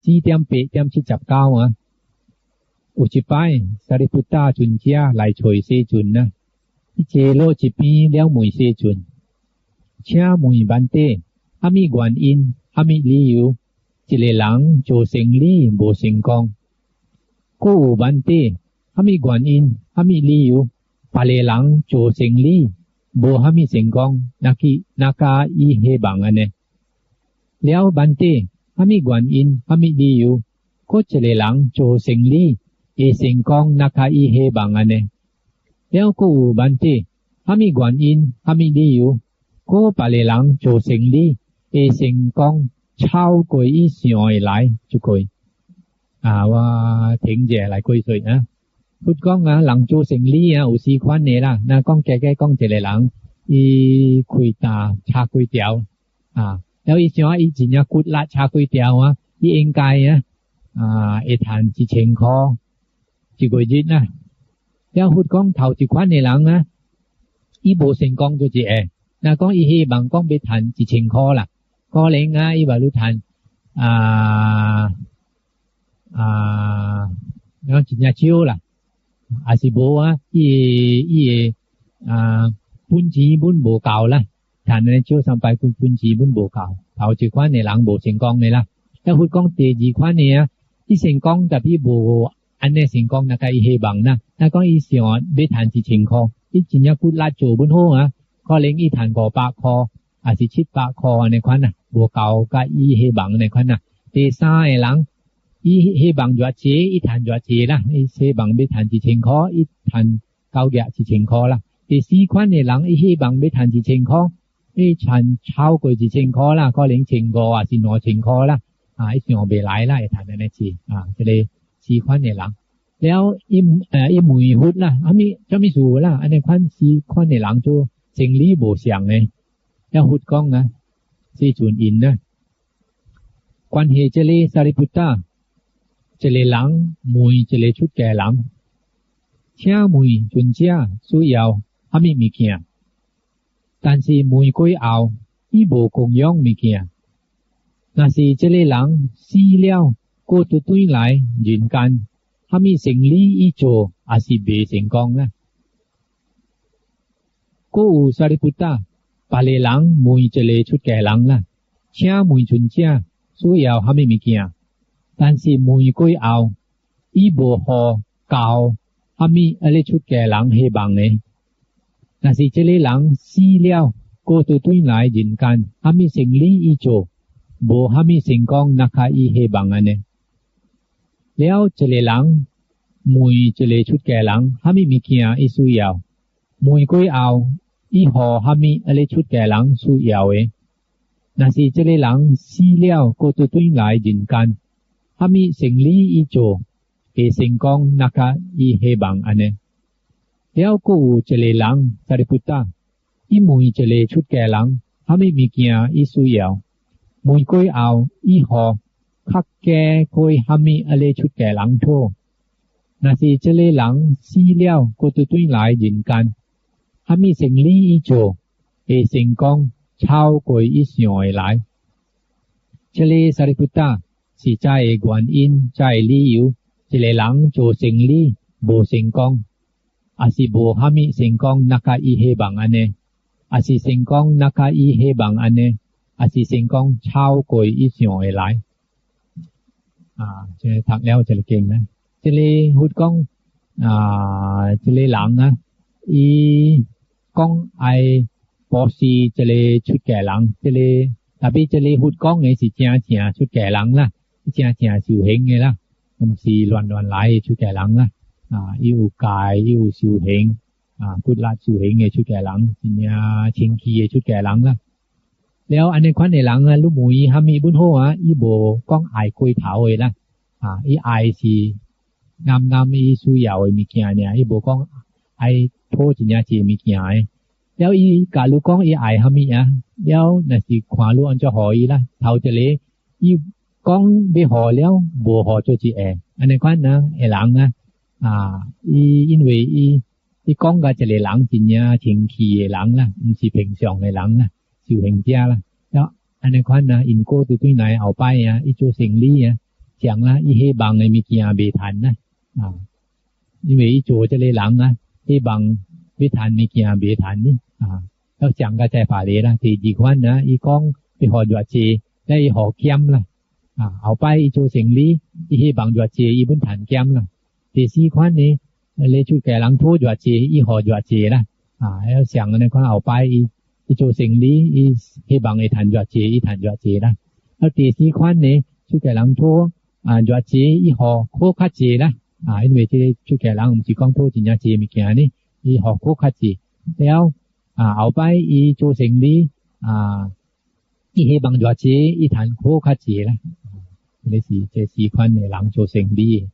4.8.79啊，有一擺沙利布達尊者來揣世尊啊，伊坐落一邊了問世尊：請問梵蒂，啥物原因、啥物理由，一个人做生理無成功？閣有梵蒂，啥物原因、啥物理由，別个人做生理無啥物成功，若去若佮伊希望按呢？了梵蒂，啥物原因、啥物理由，閣一个人做生理會成功，若較伊希望按呢？了閣有梵蒂，啥物原因、啥物理由，閣別个人做生理會成功，超過伊想的來這句。啊，我停者來解說啊。佛講啊，人做生理啊，有四款的啦。若講加加講一个人，伊開擔車幾條啊。了伊想伊真正骨力車幾條啊，伊應該啊啊會趁1000箍一個月啊。了佛講頭一款的人啊，伊無成功就一个。若講伊希望講欲趁一千箍啦，可能啊伊嘛欲趁啊啊，講真正少啦，抑是無啊，伊伊的啊本錢本無夠啦。趁呢少三百本本錢本無夠，頭一款的人無成功的啦。了佛講第二款的啊，伊成功，但伊無按呢成功，若共伊希望啦。若講伊想欲趁一千箍，伊真正骨力做本好啊，可能伊趁500箍，抑是700箍按呢款啊，無夠佮伊希望按呢款啊。第三个人，伊希望偌濟，伊趁偌濟啦，伊希望欲趁一千箍，伊趁夠額一千箍啦。第四款的人，伊希望欲趁一千箍，伊趁超過一千箍啦，可能1500抑是2000箍啦，啊，伊想袂來啦，會趁按呢濟啊，這个四款的人。了，伊伊問佛啦，啥物啥物事啦？按呢款四款的人做生理無相的。了佛講啊，世尊應啊，關係這个沙利布達，一個人問一个出家人，請問尊者需要啥物物件？但是問過後，伊無供養物件。若是這个人死了，閣倒轉來人間，啥物生理伊做，抑是袂成功啊？閣有沙利布達，別个人問一个出家人啦，請問尊者需要啥物物件？但是問過後，伊無予夠啥物彼个出家人希望的。若是這个人死了，閣倒轉來人間，啥物生理伊做，無啥物成功，若較伊希望按呢？了，一個人問一个出家人，啥物物件伊需要？問過後，伊予啥物彼个出家人需要的？若是這个人死了，閣倒轉來人間，啥物生理伊做，會成功，若較伊希望按呢？了，閣有一个人，沙利布達，伊問一个出家人，啥物物件伊需要？問過後，伊予較加過啥物彼个出家人討？若是這个人死了，閣倒轉來人間，啥物生理伊做，會成功超過伊想的來？這个沙利布達是這个原因，這個理由，一个人做生理無成功，抑是無啥物成功，若較伊希望按呢？抑是成功，若較伊希望按呢？抑是成功超過伊想的來？啊，這个讀了這个經呢，這个佛講啊，這个人啊，伊講愛布施這个出家人，這个特別這个佛講的是正正出家人啦，正正修行的啦，毋是亂亂來的出家人啦。啊，伊有戒，伊有修行，啊，骨力修行的出家人，真正清氣的出家人啦。了，按呢款的人啊，你問伊啥物本好啊，伊無講愛過頭的啦，啊，伊愛是啱啱伊需要的物件爾，伊無講愛討真正濟物件的。了，伊假如講伊愛啥物啊，了，若是看你按怎予伊啦。頭一個伊講欲予了，無予做一個，按呢款啊，的人啊，啊，伊因為伊伊講共一個人真正清氣的人啦，毋是平常的人啦，修行者啦。了，按呢款啊，因果就轉來後擺啊，伊做生理啊，講啦，伊希望的物件袂趁啦，啊，因為伊做這个人啊，希望欲趁物件袂趁呢，啊，要講甲再別个啦。第二款啊，伊講欲予偌濟，咧伊予減啦，啊，後擺伊做生理，伊希望偌濟，伊本趁減啦。第四款呢，你出家人討偌濟，伊予偌濟啦，啊，要想按呢款後擺伊伊做生理，伊希望會趁偌濟，伊趁偌濟啦。啊，第四款呢，出家人討啊偌濟，伊予閣較濟啦，啊，因為這个出家人毋是講討真正濟物件呢，伊予閣較濟。了啊，後擺伊做生理啊，伊希望偌濟，伊趁閣較濟啦。這个是這四款的人做生理。